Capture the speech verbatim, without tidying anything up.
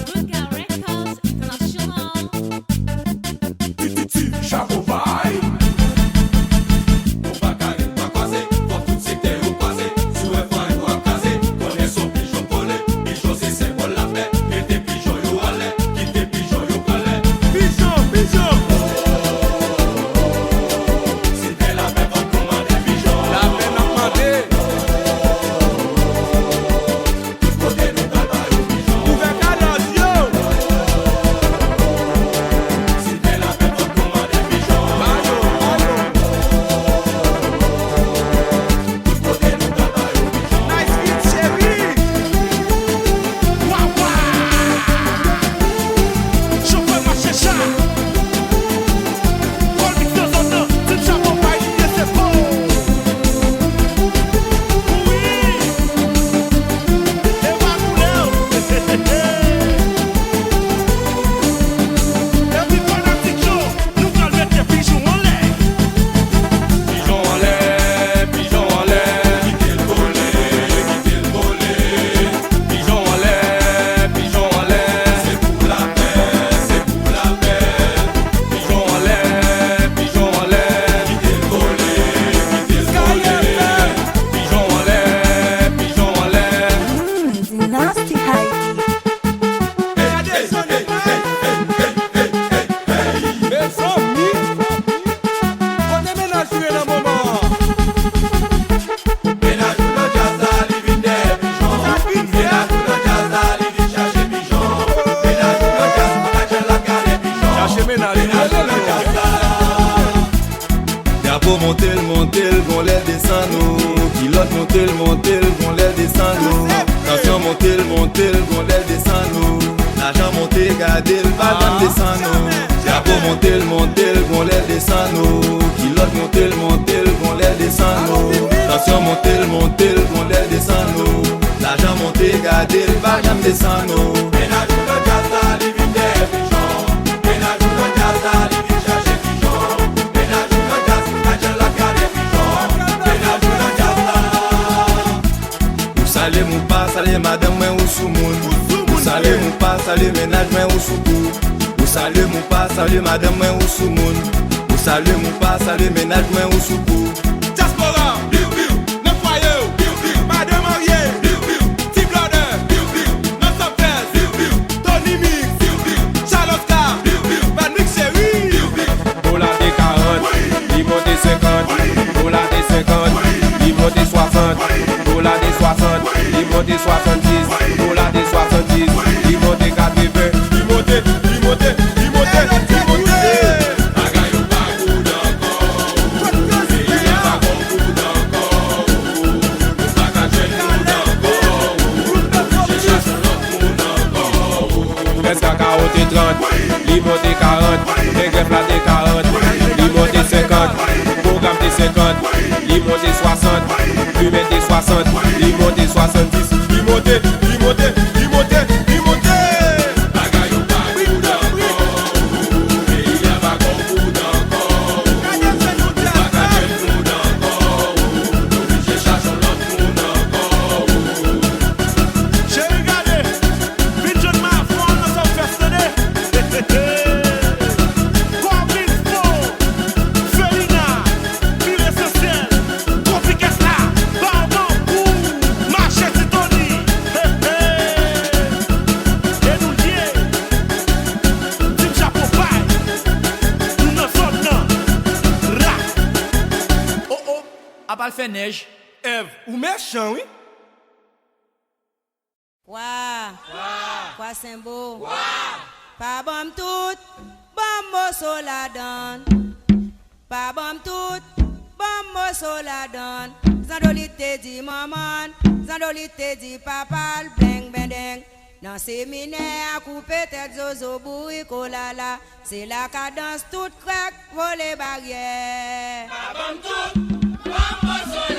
Good Girl Records International. Ti, ti, ti, chapo bay. Nou pa ka ret pa kwaze, fò tout sektè yo kwaze. Si w wè fanm yo ap kraze, konnen se yon pijon kole. Pijon se senbòl lapè, mete pijon yo anlè, kite pijon yo pran lè. Pijon, pijon. Se tè lapè fòk nou mande pijon. Lapè n ap mande. Tout kote nou pral ba yo pijon. Ouvè kadans yo. Si bèl apèl fòk nou mande pijon. Ba yo, ba yo. Tout kote nou pral ba yo pijon. Nice beat, cheri. Wa, wa. Chofè mache cha. Kòl bit tanzantan, tip chapo bay li ye se po. Wi. E pa koulè w. Epi fanatik yo, nou pral mete pijon anlè. Pijon anlè, pijon anlè. Kite l vole, kite l vole. Pijon anlè, pijon anlè. Se pou lapè, se pou lapè. Pijon anlè, pijon anlè. Kite l vole, kite l vole. Pijon anlè, pijon anlè. Mm, Dynasty Haiti. Gade Sonic Mike. Mezanmi. Kote mennaj ou ye nan moman an? Mennaj ou nan djaz la, li vin dèyè pijon. Mennaj ou nan djaz la, li vin chache pijon. Mennaj ou nan djaz, mennaj la gade pijon. Chache mennaj ou nan djaz la. Drapo monte l, monte l, gon lè desann ou. Kilòt monte l, monte l, gon lè desann ou. Tansyon monte l, monte l, gon lè desann ou. Lajan monte, gade l, pa janm desann ou. Drapo monte l, monte l, gon lè desann ou. Kilòt monte l, monte l, gon lè desann ou. Tansyon monte l, monte l, gon lè desann ou. Lajan monte, gade l, pa janm desann ou. Mennaj ou nan djaz la, li vin dèyè pijon. Mennaj ou nan djaz la, li vin chache pijon. Mennaj ou nan djaz, mennaj la gade pijon. Mennaj ou nan djaz la. Ou salye m ou pa salye madanm mwen ou soumoun. Ou salye m ou pa salye mennaj mwen ou sou kou. Ou salye m ou pa salye madanm mwen ou soumoun. Ou salye m ou pa salye mennaj mwen ou sou kou. Dyaspora, piw, piw, nan fwaye w, piw, piw, madan marye, piw, piw, ti blòdè, piw, piw, nan Santès, piw, piw, Tony Mix, piw, piw, Charles Oscar, piw, piw, Bad Mix Cheri, piw, piw. Dola te karant, li monte senkant. Dola te senkant, li monte swasant. Dola te swasant, li monte swasanndis. Dola te swasanndis, li monte katreven. Li monte, li monte, li monte, li monte. Bagay yo pa koud ankò. Peyi a pa gon koud ankò. Nou pa ka jwenn koud ankò. Oblije chache lòt moun ankò. Eskakawo te trant, li monte karant. Engrèf la te karant, li monte senkant. Pwogram te senkant, li monte swasant. Fimen te swasant, li monte swasanndis. Li monte, li monte, li monte, li monte. Bagay yo pa koud ankò. Peyi a pa gon koud ankò. Nou pa ka jwenn koud ankò. Nou oblije chache lòt moun ankò. Cheri, gade, vin jwenn mwen avè w nan Sumfest, tande. Kò vin fò, Felina, Pil Esansyèl, Konpi Kès la, Bawon Kou, Mache Ti Tony. He, he. E nou l ye. Team Chapo Bay, nou nan zòn nan. Ra. Oh, oh, ap al fè nèj. Èv, ou mechan, wi. Wa! Wa! Kwa Senbo! Wa! Pa ban m tout, ban m moso ladann. Pa ban m tout, ban m moso ladann. Zandolit te di manman l, Zandolit te di papa l, bleng bendeng. Nan seminè a, koupe tèt zozo, bourik olala. Se la kadans tout krèk vole baryè. Pa ban m tout, ban m moso